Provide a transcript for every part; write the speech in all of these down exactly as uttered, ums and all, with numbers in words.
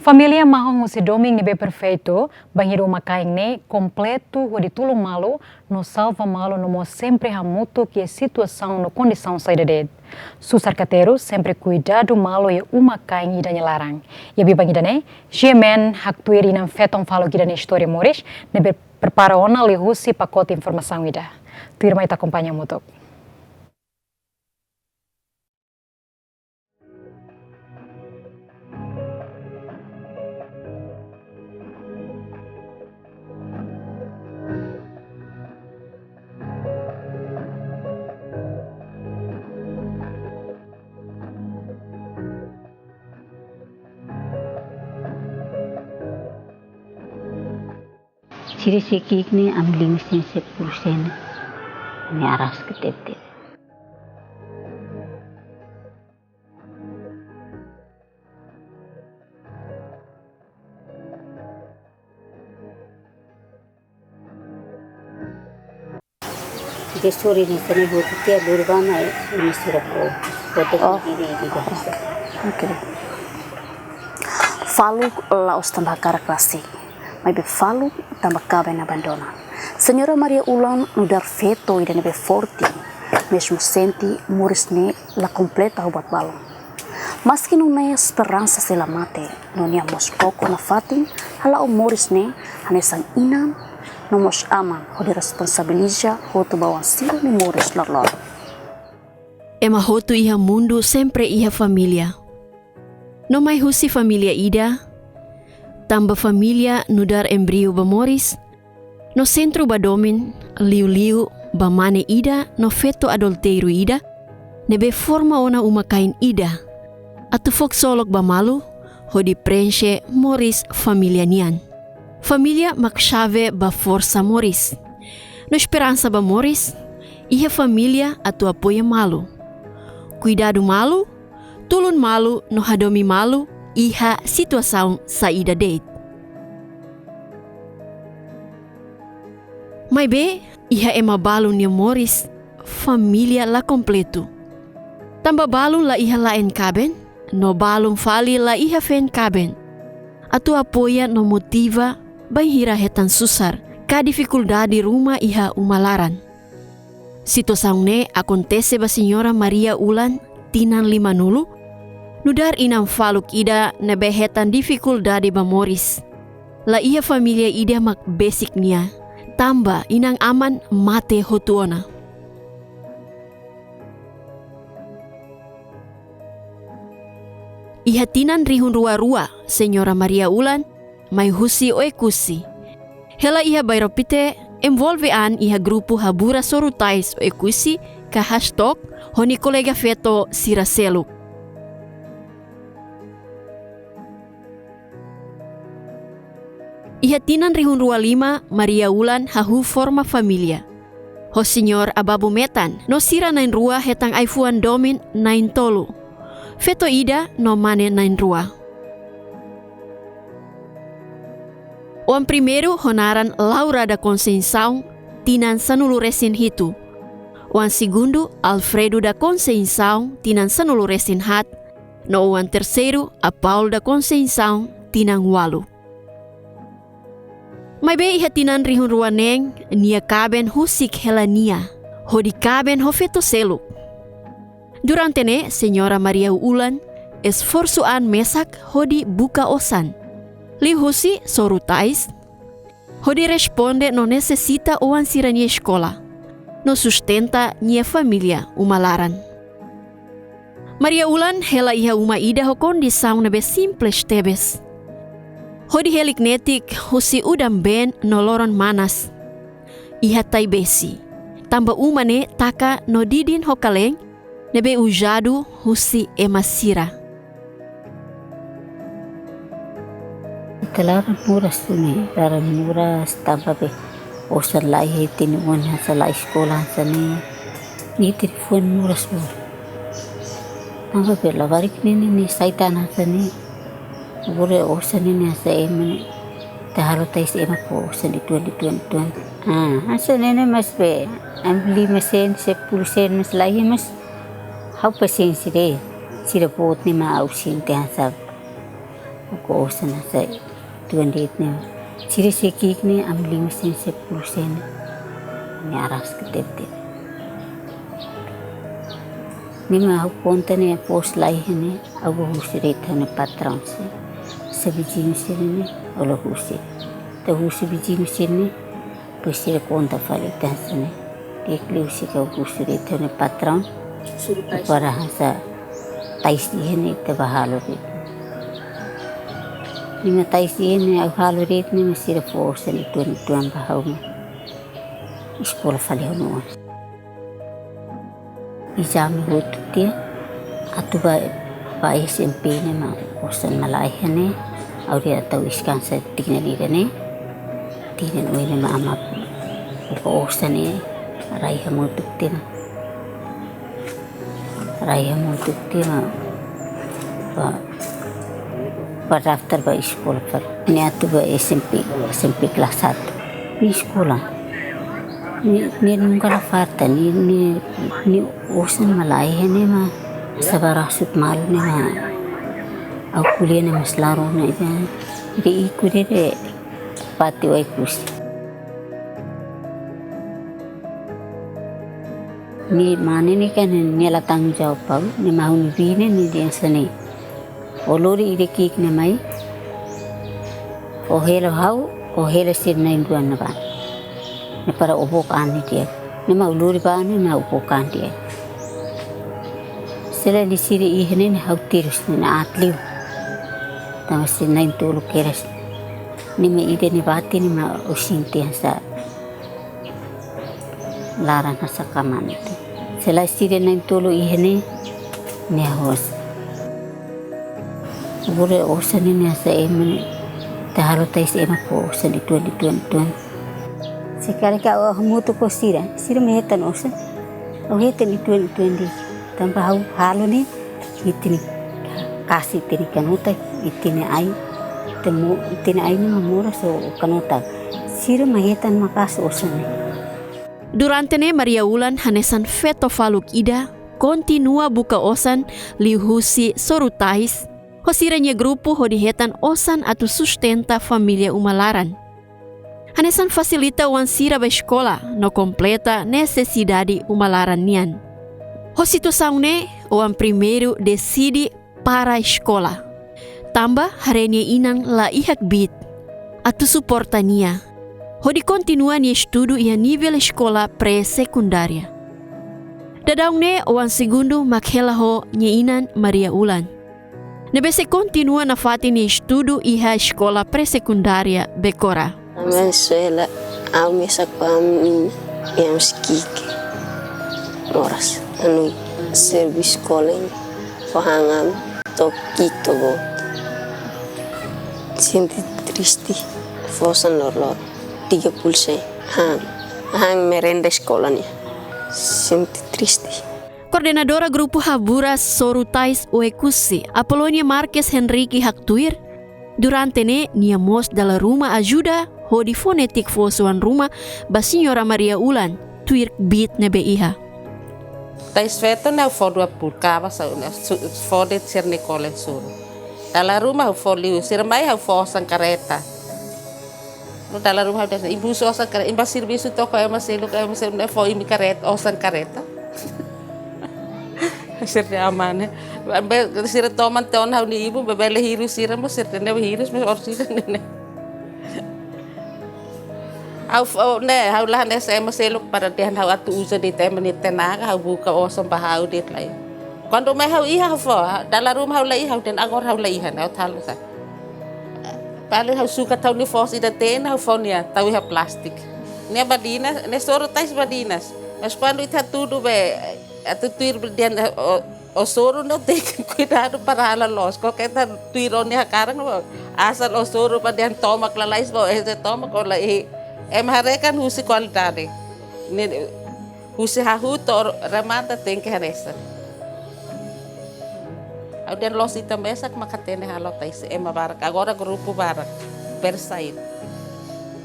Família mahon husi domin ne'ebé perfeitu, bainhira uma-kain ne'e kompletu hodi tulun malu, no salva malu no mós sempre hamutuk iha situasaun no kondisaun saida de'it. Susar Kateru sempre kuidadu malu iha uma-kain ida nia laran. Iha biban ida-ne'e, G M N haktuir inan-feton faluk ida nia istória moris, ne'ebé prepara ona liuhusi pakote informasaun ida. Tuirmai ita akompaña hamutuk. Sira sei ki'ik ne'e ami lima sen, sepuluh sen. Ami araska tebetebes. Ita suri ne'e sene hotu tiha lurba mai, ini sira fó. Foto. Oh. Ini, ini. Oke. Faluk la'ós tanba hakarak rasik, maibé faluk tanba kaben abandona. Señora Maria Ulan nu'udar feto ida ne'ebé forte, mezmu sente moris ne'e la kompleta ho buat balun. Maski nune'e esperansa sei la mate, no nia mós koko nafatin hala'o moris ne'e hanesan inan no mós aman hodi responsabiliza hotu ba oan sira-nia moris loroloron. Ema hotu iha mundu sempre iha família. No mai husi família ida, tanba família nu'udar embriu ba moris, no sentru ba domin, liuliu ba mane ida no feto adultéru ida, ne'ebé forma ona uma-kain ida, atu fó ksolok ba malu, hodi preenxe moris família nian. Família mak xave ba forsa moris. No esperansa ba moris, iha família atu apoia malu. Kuidadu malu, tulun malu no hadomi malu iha situasaun saida de'it. Maibé, iha ema balun nia moris, família la kompletu. Tanba balun la iha la'en kaben, no balun fali la iha feen kaben atu apoia no motiva bainhira hetan susar ka difikuldade ruma iha uma laran. Situasaun ne'e akontese ba Señora Maria Ulan, tinan limanulu, nu'udar inan faluk ida ne'ebé hetan difikuldade ba moris. La iha família ida mak besik nia, tanba inan-aman mate hotu ona. Iha tinan rihun rua rua, Señora Maria Ulan mai husi Oekusi. Hela iha Bairro Pite, envolve an iha grupu Habura Sorutais Oekusi ka Hashtag, ho nia kolega feto sira seluk. Iha tinan rihun rua lima, Maria Ulan hahú forma família ho Señór Ababu Metan, no sira na'in-rua hetan ai-fuan domin na'in-tolu, feto ida no mane na'in-rua. Oan primeiru ho naran Laura da Conceição, tinan sanulu-resin-hitu. Oan segundu, Alfredo da Conceição, tinan sanulu-resin-haat, no oan terseiru, Apaul da Conceição, tinan ualu. Maibé iha tinan rihun rua neen, nia kaben husik hela nia, hodi kaben ho feto seluk. Durante ne'e, Señora Maria Ulan esforsu an mesak hodi buka osan, liuhusi Sorutais, hodi responde no nesesita oan sira-nia eskola, no sustenta nia família uma laran. Maria Ulan hela iha uma ida ho kondisaun ne'ebé simples tebes. Hodi helik netik husi udan-been no loron manas. Iha tai-besi. Tanba uma ne'e taka no didin ho kaleen, ne'ebé uzadu husi ema sira. Ita laran moras ne'e, laran moras tanba be osan laiha, ita-nia oan hanesan la eskola hanesan ne'e. Nia telefone moras bo. Tanba be labarik ne'e, ne'e, ne'e sai tan hanesan ne'e. Bore osan ne'e, ne'e hanesan ema ne'e. Ita halo tais ema fó osan uitoan, uitoan, uitoan. Ah, hanesan ne'e, ne'e mas be, ami lima sen, sepuluh sen mas laiha mas. Ha'u pasiénsia de'it, sira boot ne'e mak ha'u sente hanesan. Buka osan hanesan tuan de'it ne'e. Sira sei ki'ik ne'e ami lima sen, sepuluh sen. Ne'e araska tebetebes. Ne'e mak ha'u konta ne'e foos lai ne'e, ha'u husu de'it ha'u-nia patraun sira. Se viziñu sira ne'e, ha'u la husu. Entaun husu viziñu sira ne'e, depois sira konta fali ita hanesan ne'e. Di'ak liu sira husu de'it ha'u-nia patraun. Suru tais. Para hanesan tais iha ne'e ita bá halo de'it. Ne'e mak tais iha ne'e ha'u halo de'it ne'e mak sira fó osan uitoan-uitoan ba ha'u mak eskola fali ha'u-nia oan. Ezame hotu tiha, atu bá, bá S M P ne'e mak osan mak la iha ne'e, ha'u dehan atu deskansa tinan ida ne'e, tinan oin ne'e mak ami buka osan ne'e, rai hamutuk tiha mak. Rai hamutuk tiha mak, bá, bá daftar bá eskola fali. Ne'e atu bá S M P, S M P kelas satu. Ne'e eskola. Ne'e, ne'e nunka la falta, ne'e, ne'e, ne'e osan mak la iha ne'e mak, sabar asut malu ne'e mak. Ha'u ko'alia ne'e mak selalu ne'e ida. Ida ikus de'it, pati Oekusi. Ne'e mane ne'e kan ne'e la tanggung jawab ha'u, ne'e mak ha'u-nia biin ne'e, ne'e dehan hanesan ne'e. Ó lori ida ki'ik ne'e mai, ó hela ha'u, ó hela sira na'in-rua ne'ebá. Ne'e para ó book an ne'e di'ak. Ne'e mak ha'u lori bá ne'e mak ha'u book an di'ak. Se lae sira iha ne'e ne'e ha'u terus ne'e aat liu. Tanba sira na'in-tolu kedas. Ne'e mak ida ne'ebá tiha ne'e mak ha'u sente hanesan laran hanesan kmaan ida. Se lae sira na'in-tolu iha ne'e, ne'e ha'u osan. Bele osan ne'e hanesan ema ne'e, ita halo tais ema fó osan uitoan, uitoan, uitoan. Se karik ha'u hamutuk ho sira, sira mak hetan osan. Ha'u hetan uitoan, uitoan de'it. Tanba ha'u halo ne'e, ita-nia kasi, ita-nia kanuta, ita-nia ai, ita mo-, ita-nia ai ne'e mak moras ho kanuta. Sira mak hetan maka'as osan ne'e. Durante ne'e Maria Ulan hanesan feto faluk ida, kontinua buka osan liuhusi soru tais ho sira-nia grupu hodi hetan osan atu sustenta família uma laran. Hanesan fasilita oan sira bá eskola no kompleta nesesidade uma laran nian. Ho situasaun ne'e, oan primeiru deside para eskola. Tanba haree nia inan la iha kbiit atu suporta nia hodi kontinua nia estudu iha nivel eskola pré-sekundária. Daudaun ne'e oan segundu mak hela ho nia inan Maria Ulan, ne'ebé sei kontinua nafatin nia estudu iha eskola pré-sekundária Becora. Ami sei hela, ami sako ami, ami sei ki'ik. Moras, ami servisu eskola, fó han ami, to'o ki'ik to'o boot. Sente triste, fó osan loroloron, tiga puluh sen, han, han merenda eskola nian. Sente triste. Koordenadora Grupu Haburas Soru Tais Oekusi, Apolonia Marques Henrique haktuir, durante ne'e nia mós dala ruma ajuda hodi fó netik foos oan ruma ba Señora Maria Ulan, tuir kbiit ne'ebé iha. Tais feto ne'e ha'u fó dua puluh, kaba sa ne'e, su-, fó de'it sira-nia kolen soru. Dala ruma ha'u fó liu, sira mai ha'u fó osan karreta. No dala ruma ha'u dehan, ibu husu osan karreta, imi bá servisu to'o ho ema seluk, ema seluk ne'e fó imi karreta, osan karreta. Sira dehan aman ne'e. Be, sira toman tiha ona ha'u-nia ibun, be bele hirus sira mós, sira dehan ne'e hirus mós orsida ne'e. Ha'u fó, ne'e, ha'u la hanesan ema seluk para dehan ha'u atu uza de'it ema nia tenaga, ha'u buka osan ba ha'u de'it lai. Kuandu mai ha'u iha ha'u fó, dala ruma ha'u la iha, ha'u dehan agora ha'u la iha, ne'e ha'u tau sá. Paling ha'u sukat ha'u-nia foos ida tiha ona, ha'u fó nia tau iha plástiku. Ne'e badinas, ne'e soru tais badinas. Mas kuandu ita hatudu be, atu tuir be dehan, ó, ó soru ne'e tenke kuidadu para halo loos. Kualkér ita tuir ó-nia hakarak, asal ó soru bá dehan tomak lalais, bá ese tomak ó la iha. Ema haree kan husi kualidade. Ne'e, husi hahú to'o remata tenke hanesan. Ha'u dehan loos ita mesak mak hatene halo tais ema barak. Agora grupu barak. Bersain.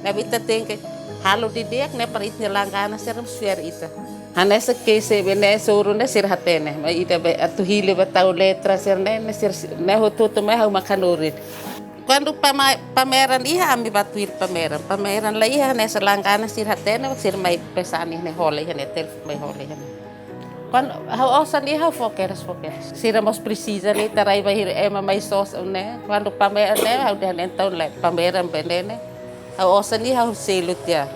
Ne'ebé ita tenke halo didi'ak ne'e para ita-nia langganan sira fiar ita. Hanesan ke se be ne'e soru ne'e sira hatene. Mai ida be atu hili bá tau letra sira ne'e, ne'e sira, ne'e hotu-hotu mai ha'u mak hanorin. Kuandu pama-, pameran iha, ami bá tuir pameran. Pameran la iha, ne'e sira langganan sira hatene, sira mai pesan iha ne'e, hola iha ne'e, telefone mai hola iha ne'e. Kuandu ha'u osan iha, ha'u fó kedas, fó kedas. Sira mós presiza ne'e, ita rai bainhira ema mai sosa ne'e. Kuandu pameran ne'e, ha'u dehan entaun lae, pameran be ne'e ne'e. Ha'u osan iha, ha'u selu tiha.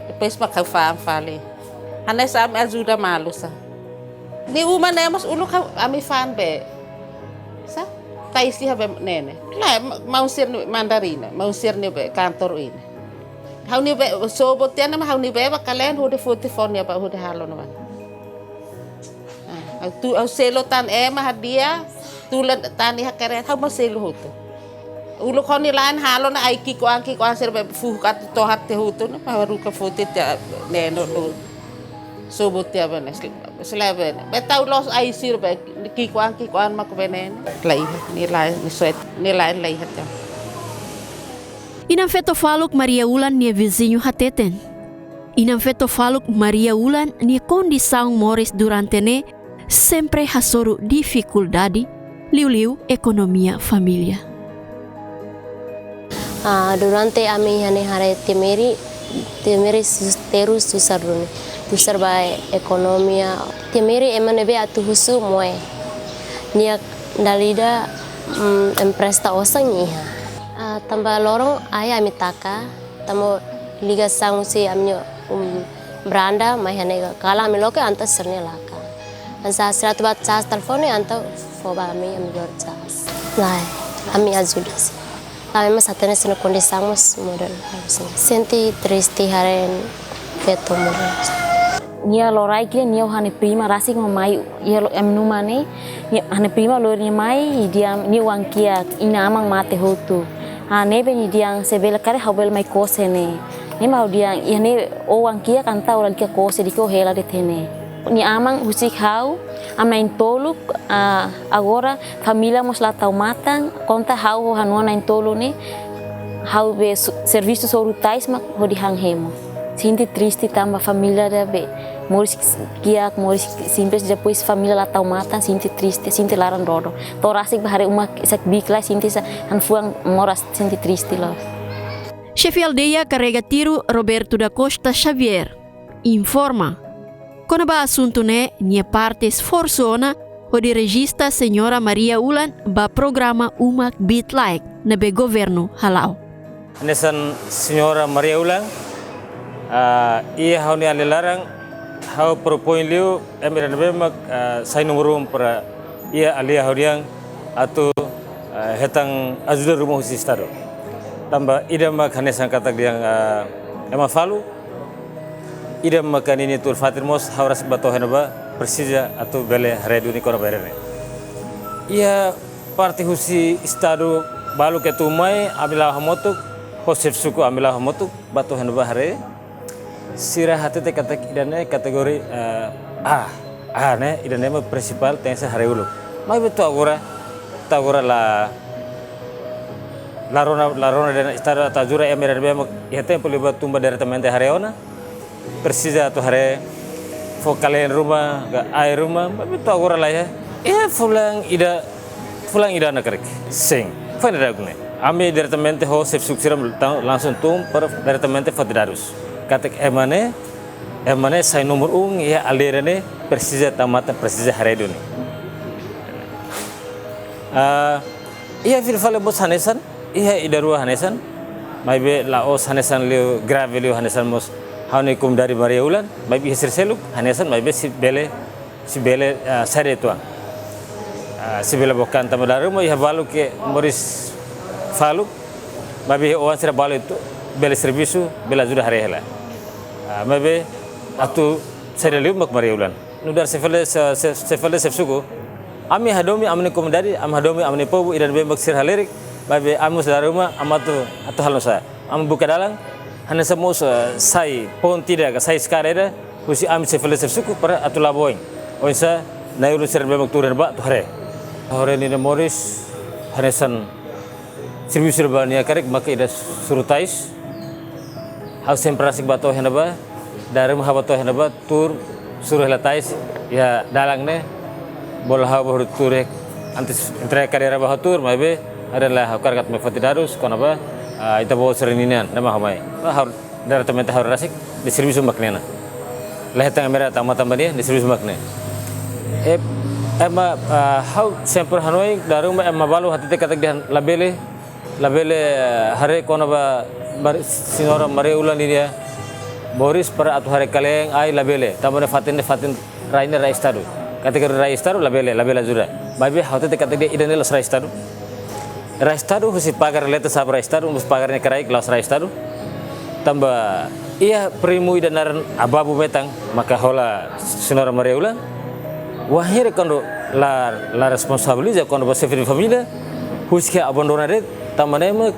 Depois mak ha'u fa'an fali. Hanesan ami ajuda malu sá. Nia uma ne'e mós uluk ha'u, ami fa'an be. Sá? Tais iha be ne'e ne'e. Lae, ma-, maun sira-nia mandarina, maun sira-nia be kantor ne'e. Ha'u-nia be, sobu tiha ona, ha'u-nia be bá kalen, hodi foti fó nia bá, hodi halo ona bá. Ah, ha'u tu, ha'u selu tan ema hadi'a, tulan tan iha keren, ha'u mós selu hotu. Uluk ho nia la'en halo ona ai ki'ikoan, ki'ikoan sira be fuhuk atu to'o aat tiha hotu ona, baru ka foti tiha ne'e no, no. Sobu tiha be ne'e, sel-, selae be ne'e. Be tau loos ai sira be, ki'ikoan, ki'ikoan mak be ne'e ne'e. La iha, nia la'en, nia soet, nia la'en la iha tiha. Inan-feto faluk Maria Ulan nia viziñu hateten. Inan-feto faluk Maria Ulan nia kondisaun moris durante ne'e sempre hasoru difikuldade, liuliu ekonomia família. Ah, durante ami iha ne'e haree tiha Meri, tiha Meri sus-, terus susar duni. Susar ba ekonomia. Tiha Meri ema ne'ebé atu husu moe. Nia dala ida, mm, empresta osan iha. Ah, tanba loron ahi ami taka, tanba ligasaun husi ami-nia, um, beranda mai iha ne'e, kalan ami loke entaun sira-nia lakan. Hanesan sira atu bá cas telefone entaun fó ba ami, ami bá cas. Lae, ami ajuda sira. Ami mós hatene sira-nia kondisaun mós modelu harus. Sente triste haree feto modelu. Nia loraik nia ho ha'u-nia prima rasik mak mai iha lo-, ami-nia uma ne'e, nia, ha'u-nia prima lori nia mai, i dehan nia oan kiak, inan-aman mate hotu. Ah, ne'ebé nia dehan se bele karik ha'u bele mai kose ne'e. Ne'e mak ha'u dehan, iha ne'e ó oan kiak entaun lalika kose de'it, ó hela de'it iha ne'e. Nia aman husik ha'u, ami na'in-tolu, ah, agora família mós la tau matan, konta ha'u ho ha'u-nia oan na'in-tolu ne'e, ha'u be su-, servisu soru tais mak hodi han hemu. Sente triste tanba família ida be moris kiak, moris simples, depois família la tau matan, sente triste, sente laran-dodo. To'o rasik bá haree uma sak bik lai, sente sa han fuan moras, sente triste loos. Xefe aldeia Carrega Tiro, Roberto da Costa Xavier, informa. Kona-ba asuntu ne'e, nia parte esforsu ona hodi rejista Señora Maria Ulan ba programa Uma Bi'it Laek ne'ebé governu hala'o. Hanesan Señora Maria Ulan, ah, iha ha'u-nia alin laran, ha'u propoin liu ema ida ne'ebé mak, ah, sai númeru um para iha aldeia ha'u nian atu, ah, hetan ajuda ruma husi Estadu. Tanba ida mak hanesan katak dehan, ah, ema faluk, ida maka ninia tuur-fatin mós ha'u rasik bá to'o iha ne'ebá presiza atu bele haree duni kona-ba ida-ne'e. Iha parte husi Estadu balu ke tun mai, ami la'o hamutuk, ho xefe suku ami la'o hamutuk, bá to'o iha ne'ebá haree. Sira hatete katak ida-ne'e kategori, eh, A, A ne'e, ida-ne'e mak prinsipál tenke ser haree uluk. Maibé to'o agora, to'o agora la, la rona, la rona dehan Estadu atu ajuda ema ida ne'ebé mak iha tempu liubá tun bá diretamente haree ona. Presiza atu haree fó kalen ruma, ka air ruma, maibé to'o agora la iha. Iha fulan ida, fulan ida ona karik. Sin, foin ida agora ne'e. Ami diretamente ho xefe suku sira tau langsung tun para diretamente foti dadus. Katak ema ne'e, ema ne'e sai númeru um iha aldeia ne'e, presiza tau matan, presiza haree duni. Ah, iha fila fali mós hanesan, iha ida rua hanesan, maibé la'ós hanesan liu grave liu hanesan mós ha'u-nia komunidade Maria Ulan, maibé iha sira seluk hanesan, maibé sei bele, sei bele, ah, sare tuan. Ah, sei bele buka tanba dala ruma iha balu ke moris faluk, maibé iha oan sira balu atu bele servisu, bele ajuda haree hela. Ah, maibé atu sare liu mak Maria Ulan. Nu'udar xefe aldeia, xe-, xe-, xefe aldeia, xefe suku. Ami hadomi ami-nia komunidade, ami hadomi ami-nia povu, ida ne'ebé mak sira halerik, maibé ami mós dala ruma, ami atu, atu halo nu'usá. Ami buka dalan, hanesan mós, eh, sai ponte ida, ka sai eskada ida, husi ami xefe aldeia, xefe suku, para atu la'o ba oin. Oinsá, na'i-ulun sira ne'ebé mak tuur iha ne'ebá, atu haree. Haree ninia moris, hanesan servisu sira ba nia karik maka ida soru tais. Ha'u sempre rasik bá to'o iha ne'ebá, dala ruma ha'u bá to'o iha ne'ebá, tuur, soru hela tais iha dalan ne'e. Bolu ha'u bá hotu tuur, antes entrega kadeira bá hotu tuur, maibé Adalah ha'u hakarak atu mai foti dadus kona-ba, ah, ita-boot sira-nian, ida mak ha'u mai. Ba ha'u diretamente ha'u rasik, de servisu mak ne'e ona. La hetan mera tama-tama nia, de servisu mak ne'e. Eh, ema, ah, ha'u sempre hanoin, dala ruma ema balu hatete katak dehan labele, labele, eh, haree kona-ba Mar-, Señora Maria Ulan ninia moris para atu haree kalen, ai labele. Tanba ne'e fatin, ne'e fatin rai ne'e rai Estadu. Katak rai Estadu labele, labele ajuda. Maibé ha'u hatete katak dehan ida-ne'e la'ós rai Estadu. Rai Estadu, husi pagar leten sa'e ba rai Estadu, husi pagar ne'e kraik, la'ós rai Estadu. Tanba iha primu ida naran Ababu Metan, maka hola Señora Maria Ulan. Wainhira kuandu la, la responsabiliza kona-ba xefe de família, husik abandona de'it, tanba ne'e mak,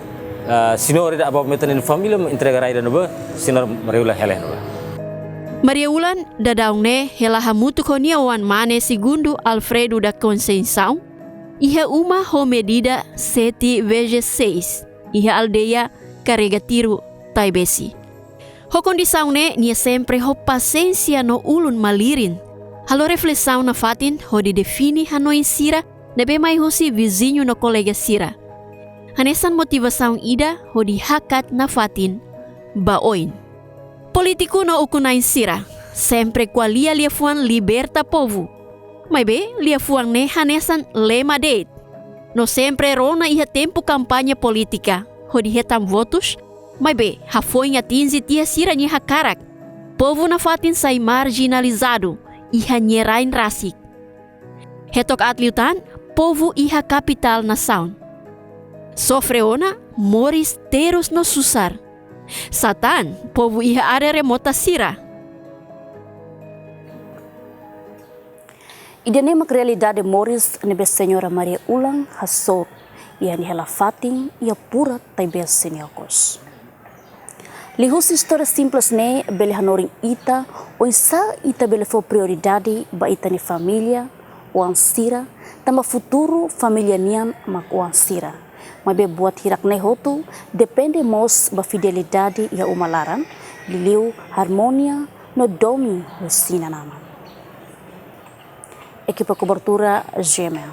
ah, señora ida Ababu Metan nia família mak entrega rai ida-ne'e ba Señora Maria Ulan hela ne'ebá. Maria Ulan daudaun ne'e hela hamutuk ho nia oan mane segundu Alfredo da Conceição, iha uma ho medida sete vezes seis, iha aldeia Carrega Tiro, Taibesi. Ho kondisaun ne'e, nia sempre ho pasiénsia no ulun malirin halo reflesaun nafatin hodi define hanoin sira ne'ebé mai husi viziñu no kolega sira. Hanesan motivasaun ida hodi hakat nafatin ba oin. Polítiku no ukun-na'in sira sempre ko'alia liafuan liberta povu. Maibé liafuan ne'e hanesan lema de'it. No sempre rona iha tempu kampaña polítika hodi hetan votus, maibé hafoin atinje tiha sira-nia hakarak. Povu nafatin sai marjinalizadu iha nia rain rasik. Hetok aat liután, povu iha kapitál nasaun sofre ona, moris terus no susar. Sá tan povu iha área remota sira. Ida-ne'e mak realidade moris ne'ebé Señora Maria Ulan hasoru iha nia hela-fatin iha Pura, Taibesi nia okos. Liuhusi istória simples ne'e bele hanorin ita oinsá ita bele fó prioridade ba ita-nia família, oan sira, tanba futuru família nian mak oan sira. Maibé buat hirak-ne'e hotu depende mós ba fidelidade iha uma laran, liuliu armonia no domin husi inan-aman. Ekipa kobertura G M N.